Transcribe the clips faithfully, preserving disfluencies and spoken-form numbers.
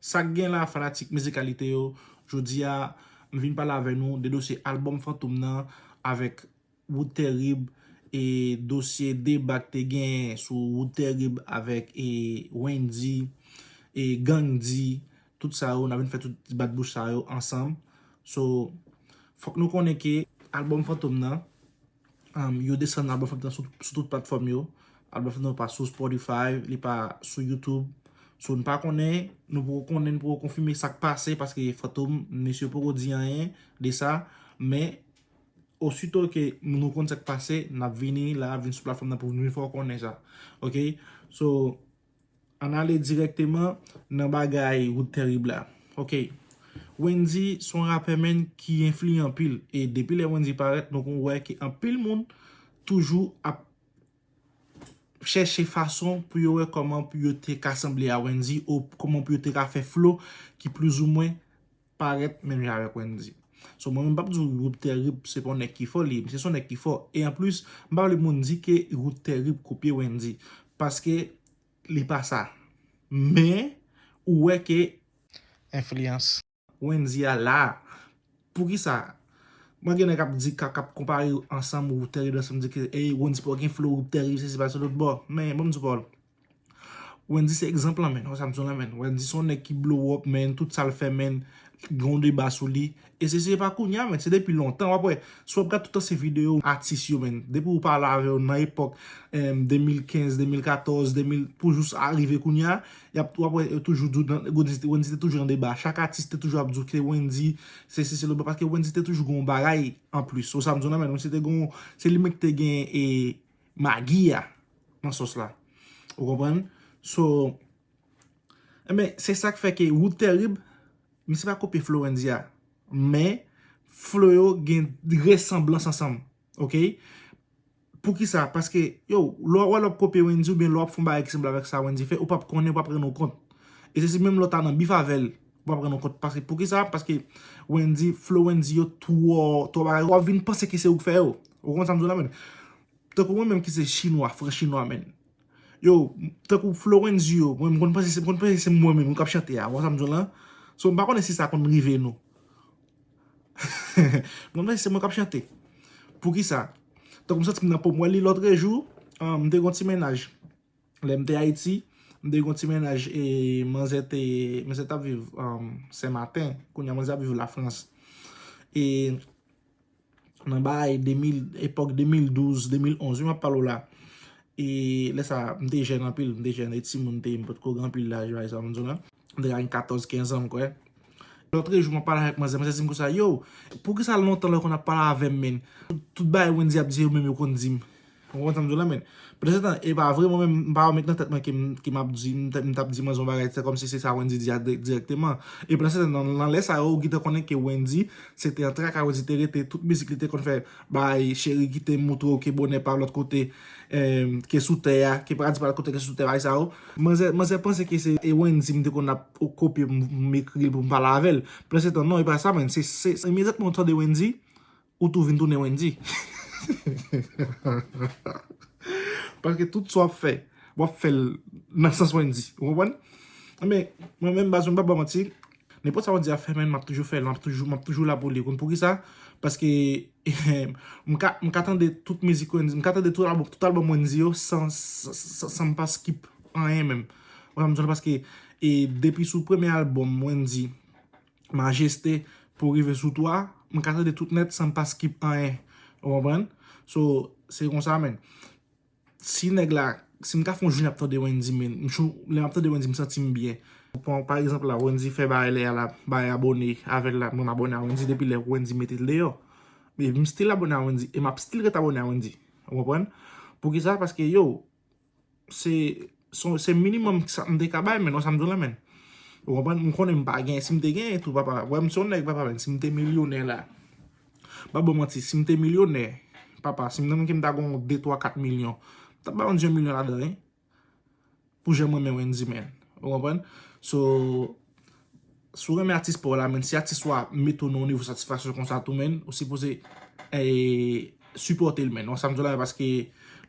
Sa k gen la, fanatik mizikalite yo, jodi a, m vin pale avè nou de dosye albòm Fantom nan avèk Wood Terrib, e dosye deba k te gen sou Wood Terrib avèk e Wendyy, e Gandhi, tout sa yo, n a vin fè tout ti bat bouch sa yo ansanm. So, fòk nou konnen ke albòm Fantom nan, um, yo desann albòm Fantom nan sou, sou tout platfòm yo. Albòm Fantom nan pa sou Spotify, li pa sou YouTube. So, nou pa konnen, nou poko konnen, nou poko konfime sa k pase, paske Fantom, mesye poko di anyen de sa, men osito ke nou konn sa k pase, n ap vini la, vin sou platfòm nan pou nou fè w konnen sa. Ok? So, ann ale dirèkteman nan bagay Wood Terrib la. Ok. Wendyy se yon rapè, menn, ki enfliyan anpil. E depi lè Wendyy parèt, nou konn wè ke anpil moun toujou ap chèche fason pou yo wè kòman pou yo te ka sanble a Wendyy, ou kòman pou yo te ka fè flow ki plizoumwen parèt menm jan avèk Wendyy. So, mwen menm, m p ap di w Wood Terrib se pa yon nèg ki fò, li, misye se yon nèg ki fò. E anplis, m pa vle moun di ke Wood Terrib kopye Wendyy. Paske li pa sa. Men, ou wè ke enfliyans Wendyy a la. Poukisa? Mwen gen nèg k ap di, k ap, k ap konpare ansanm Wood Terrib ansanm, di ke, ey, Wendyy pa gen flow Wood Terrib, se, se pa se lòt bò. Men, ban m di w, Paul, Wendyy se egzanp lan, menn. Wè sa m di w lan, menn. Wendyy se yon nèg ki blow up, menn. Tout sa l fè, menn, gen yon deba sou li. E se, se pa kounye a, menn. Se depi lontan. W ap wè, si w ap gade tout ansyen videyo atis yo, menn. Depi w pale avè yo nan epòk, em, de mil kenz, de mil katòz, de mil, pou jis arive kounye a, y ap, w ap wè, yo toujou di w nan, Wendyy te toujou nan deba. Chak atis te toujou ap di w ke Wendyy, se, se, se lòt bò, paske Wendyy te toujou gen yon bagay anplis. Wè sa m di w lan, menn. Wendyy te gen, se li menm ki te gen, e, magi a nan sòs la. Ou konprann? So, enben, se sa k fè ke Wood Terrib, misye pa kopye flow Wendyy a. Men, flow yo gen resanblans ansanm. Ok? Poukisa? Paske, yo, lè w, lè w ap kopye Wendyy oubyen lè w ap fè yon bagay ki sanble avèk sa Wendyy fè, ou p ap konnen, ou p ap rann ou kont. E se si menm lè w ta nan bif avè l, ou p ap rann ou kont. Paske, poukisa? Paske Wendyy, flow Wendyy yo twò, twò bagay, w ap vin panse ke se ou k fè yo. Ou konn sa m di w la, menn? Tankou mwen menm ki se chinwa, fran chinwa, menn. Yo, tankou flow Wendyy yo, mwen, m konn panse se, m konn panse se mwen menm k ap chante a, ou konn sa m di w lan? So, m pa konnen si sa konn rive nou. M konn panse se mwen k ap chante. Poukisa? Tankou m santi m nan po m. Wè li lòtrejou, ah, m te gen yon ti mennaj. Lè m te Ayiti, m te gen yon ti mennaj e manzè te, manzè t ap viv, ah, Senmaten. Kounye a manzè ap viv Lafrans. E nan bagay de mil, epòk de mil douz, de mil onz, wi, m ap pale w la. E lè sa, m te jèn anpil, m te jèn, e timoun m te ye, m potko gen anpil laj, bagay sa, m di w la. M te ka gen katòz, kenz an, m kwè. Lòtrejou, m ap pale avèk manzè, manzè di m konsa, yo, poukisa lontan lè w konn ap pale avè m, menn? Tout, tout bagay Wendyy ap di, yo menm yo konn di m. Ou konprann sa m di w la, menn? Pandan se tan, e pa vre, mwen menm, m pa met nan tèt mwen ke m, ke m ap di, m t, m t ap di manzè yon bagay, se kòmsi se sa Wendyy di a di-, dirèkteman. E pandan se tan, nan, nan lè sa yo, ou gentan konnen ke Wendyy, se te an traka, Wendyy te rete, tout mizik li te konn fè, bay, cheri kite m moutre w ke bonè pa lòt kote, em, ke sou tè a, ke paradi pa lòt kote ke sou tè, bagay sa yo. Manzè, manzè panse ke se, e Wendyy m te konn ap kopye, m, m ekri l pou m pale avè l. Pandan se tan, non, e pa sa, menn. Se, se, se imedyatman ou tande Wendyy, ou tou vin tounen Wendyy. Paske tout sa w ap fè, w ap fè l nan sans Wendyy. Ou konprann? Men, mwen menm, baz, mwen pa ba manti. Nenpòt sa Wendyy ap fè, menn, m ap toujou fè l, m ap toujou, m ap toujou la pou li. Konn poukisa? Paske m ka, m ka tande tout mizik Wendyy, m ka tande tout albòm, tout albòm Wendyy yo san, san, san, san m pa skip anyen menm. Ou konprann? Paske, e, depi sou premye albòm Wendyy, Majeste, pou rive sou twa, m ka tande tout nèt san m pa skip anyen. Ou konprann? So, se konsa, menn. Si nèg la, si m ka fè yon jounen ap tande Wendyy, menn, m chou, lè m ap tande Wendyy, m santi m byen. Pran, pa egzanp la, Wendyy fè bagay lè a la, bagay abòne avè l la, mwen m abòne a Wendyy depi lè Wendyy mete l deyò. Men m still abòne a Wendyy, e m ap still ret abòne a Wendyy. Ou konprann? Poukisa? Paske, yo, se, se, se minimòm sa m te ka bay, menn, wè sa m di w la, menn. Ou konprann? M konnen m pa gen, si m te gen tou, papa, wè m se yon nèg, papa, menn, si m te milyonè la, m pa ba w manti, si m te milyonè, papa, si m nan men ke m ta gen yon de, twa, kat milyon, m t ap ba Wendyy yon milyon ladan, wi. Pou jan m renmen Wendyy, menn. Ou konprann? So, si w renmen atis pa w la, menn, si atis ou a mete w nan yon nivo satisfaksyon konsa tou, menn, ou sipoze, eh, sipòte l, menn. Wè sa m di w la, paske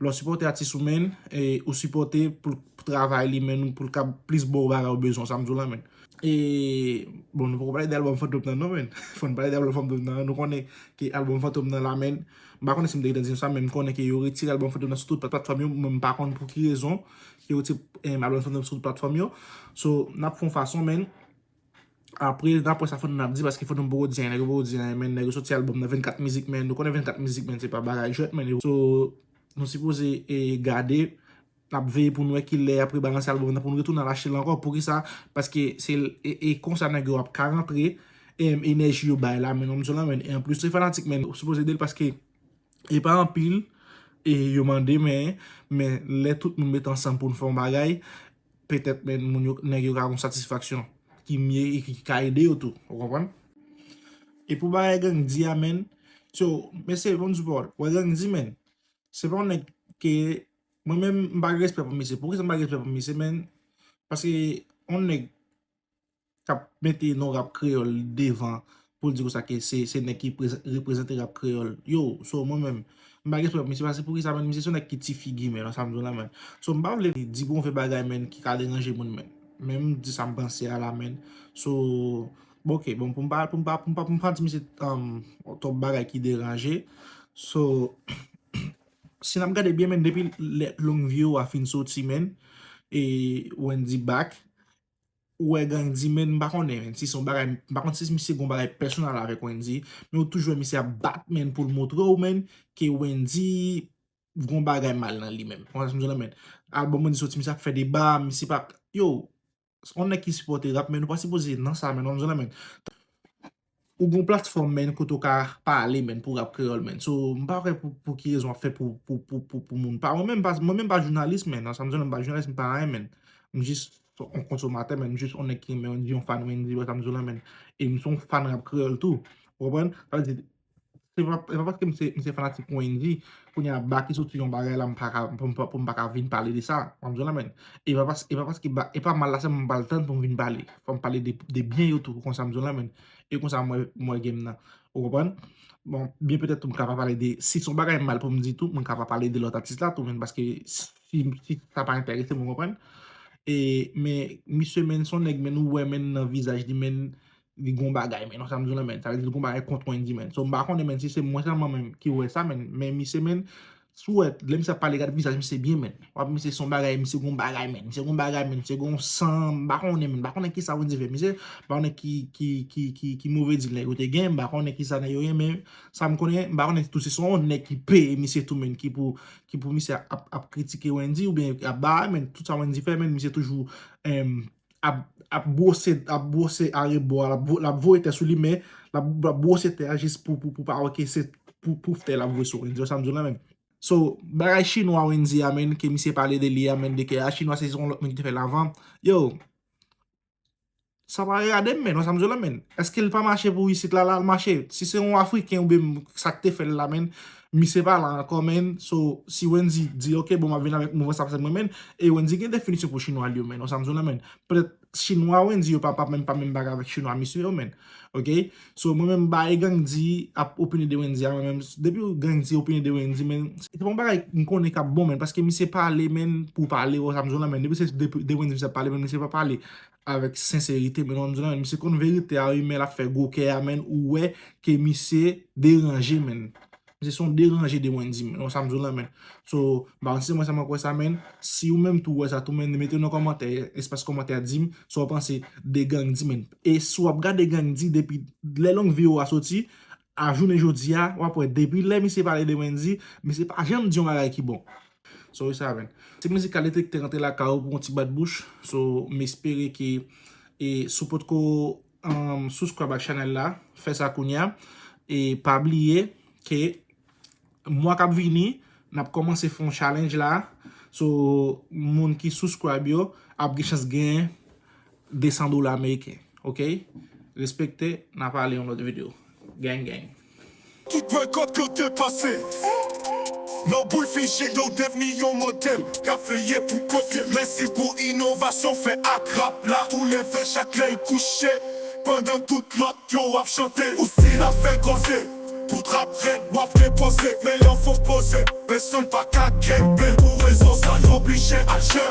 lè w sipòte atis ou, menn, eh, ou sipòte pou, travay li, men pou l ka plis ba w bagay ou bezwen, sa m di w la, men. E, bon, nou poko pale de albòm Fantom nan, non, men. Fò n pale de albòm Fantom nan. Nou konnen ke albòm Fantom nan la, men. M pa konnen si m te gentan di nou sa, men m konnen ke yo retire albòm Fantom nan sou tout plat-, platfòm yo. Mwen, m pa konn pou ki rezon yo retire, em, albòm Fantom sou tout platfòm yo. So, n ap fè yon fason, men. Apre, n ap wè sa Fantom ap di, paske Fantom poko di anyen, nèg yo poko di anyen, men. Nèg yo soti albòm nan vennkat mizik, men. Nou konnen vennkat mizik, men, se pa bagay jwèt, men. So, nou sipoze, e, gade n ap veye pou n wè kilè y ap rebalanse albòm nan pou n retounen al achte l ankò. Poukisa? Paske se e, e konsa nèg yo ap ka rantre, em, enèji yo bay la, men, nan mizè la, men. E anplis, se fanatik, men, ou sipoze ede l paske e pa anpil e yo mande, men, men lè tout moun mete ansanm pou n fè yon bagay, petèt, men, moun yo, nèg yo ka gen yon satisfaksyon ki mye e ki ka ede yo tou. Ou konprann? E pou bagay Gang di a, men, so, mesye, bon, sipò, wè Gang di, men, se pa yon nèg ke, mwen menm, m pa gen respè pou misye. Poukisa m pa gen respè pou misye, men? Paske yon nèg k ap mete non rap kreyòl devan pou l di konsa ke se, se nèg ki prez-, reprezante rap kreyòl. Yo, so mwen menm, m pa gen respè pou misye, paske poukisa, men, misye se yon nèg ki ti figi, men, nan sa m di w la, men. So, m pa vle di move bagay, men, ki ka deranje moun, men. Men m di sa m panse a la, men. So, bon, ok, bon, pou m pa, pou m pa, pou m pa, pou m pa di misye, um, twòp bagay ki deranje. So, si n ap gade byen, men, depi lè Long View a fin soti, men, e Wendy back, ou wè Gang di, men, m pa konnen, men, si se yon bagay, m pa konn si misye gon bagay pèsonèl avèk Wendy, men ou toujou wè misye ap bat, men, pou l montre w, men, ke Wendy gon bagay mal nan li menm. Ou konprann sa m di w la, men? Albòm Wendy soti, misye ap fè deba, misye pa, yo, yon nèg ki sipòte rap, men, ou pa sipoze nan sa, men, ou konprann sa m di w la, men. Ou gon platfòm, men, kote w ka pale, men, pou rap kreyòl, men. So, m pa wè pou, pou ki rezon w ap fè pou, pou, pou, pou, pou moun pa. Mwen menm pa, mwen menm pa jounalis, men, nan sa m di w la, m pa jounalis, m pa anyen, men. M jis yon konsomatè, men, m jis yon nèg ki renmen Wendy, yon fan Wendy, wè sa m di w la, men. E m se yon fan rap kreyòl tou. Ou konprann? Sa vle di, se pa, se pa paske m se, m se fanatik Wendy, kounye a Baky soti yon bagay la, m pa ka, pou m pa, pou m pa ka vin pale de sa. Ou konprann sa m di w la, men. E pa pas-, e pa paske ba-, e pa mal la sèlman m pral tann pou m vin pale. Fò m pale de, de byen yo tou, ou konprann sa m di w la, men. E konsa m wè, m wè game nan. Ou konprann? Bon, byen petèt tou, m ka pa pale de, si se yon bagay mal pou m di tou, mwen ka pa pale de lòt atis la tou, men, paske si, si sa pa enterese m, ou konprann? E, men, misye, men, se yon nèg, men, ou wè, men, nan vizaj li, men, li gon bagay, men, ou konprann sa m di w la, men, sa vle di li gon bagay kont Wendy, men. So, m pa konnen, men, si se mwen sèlman, men, ki wè sa, men, men, misye, men, si w wè, lè misye ap pale, gade vizaj misye byen, men. W ap, misye se yon bagay, misye gon bagay, men. Misye gon bagay, men. Misye gon san, m pa konnen, men. M pa konnen kisa Wendy fè misye. M pa konnen ki, ki, ki, ki, ki move dil nèg yo te gen. M pa konnen kisa nèg yo ye, men sa m konnen, m pa konnen tou si se yon nèg ki peye misye tou, men, ki pou, ki pou misye ap, ap kritike Wendy oubyen ap ba, men, tout sa Wendy fè, men, misye toujou, em, ap, ap bwose, ap bwose arebò a, l ap vo-, l ap voye tè sou li, men l ap, l ap bwose tè a jis pou, pou, pou pa wè ke se pou, pou tè l ap voye sou Wendy, sa m di w la, men. So, bagay chinwa Wendy a, men, ke misye pale de li a, men, de ke a chinwa se yon lòt moun ki te fè l avan. Yo, sa pa regade m, men, non, sa m di w la, men. Èske l pa mache pou isit la, la, l mache? Si se yon Afriken oubyen sa k te fè l la, men, misye pa la ankò, men. So, si Wendy di, ok, bon, m ap vin avèk mouvans ap sèt mwen, men, e Wendy gen definisyon pou chinwa li yo, men, non, sa m di w la, men. Petèt, chinwa Wendy yo pa, pa menm, pa menm bagay avèk chinwa misye yo, men. Ok? So, mwen menm, bagay Gang di ap opine de Wendy a, mwen menm, depi Gang di opine de Wendy, men, se pa yon bagay m konnen k ap bon, men, paske misye pale, men, pou pale, ou sa m di w la, men, depi se de, de Wendy misye ap pale, men, misye pa pale avèk senserite, men, ou sa m di w la, men, misye konn verite a, wi, men l ap fè gwo kè a, men, ou wè ke misye deranje, men. Misye se yon deranje de Wendy, men, ou sa m di w la, men. So, m pa konn si se mwen sèlman k wè sa, men, si ou menm tou wè sa tou, men, mete nan kòmantè, espas kòmantè a, di m sa w panse de Gang di, men. E si w ap gade Gang di depi lè Long View a soti, a jounen jodi a, w ap wè depi lè misye pale de Wendy, misye pa janm di yon bagay ki bon. So, e sa, men. Ti mizik a li te, te rantre lakay ou pou yon ti bat bouch. So, m espere ke, e, si w potko, um, subscribe ak chanèl la, fè sa kounye a. E pa bliye ke mwa k ap vini, n ap kòmanse fè yon challenge la. So, moun ki subscribe yo ap gen chans gen de san dola ameriken. Ok? Respekte, n a pale yon lòt videyo. Gang, gang. Tout rekòt yo te pase. Nan bouy fiji yo devni yon modèl. K ap veye pou kote. Mèsi pou inovasyon fè ak rap la. Ou leve chak lè l kouche. Pandan tout lòt yo ap chante. Ou stil ap fè koze. Tout rap rèd w ap depoze. Men lè w fò poze. Pèsonn pa ka kenbe. Pou rezon sa yo oblije al jè.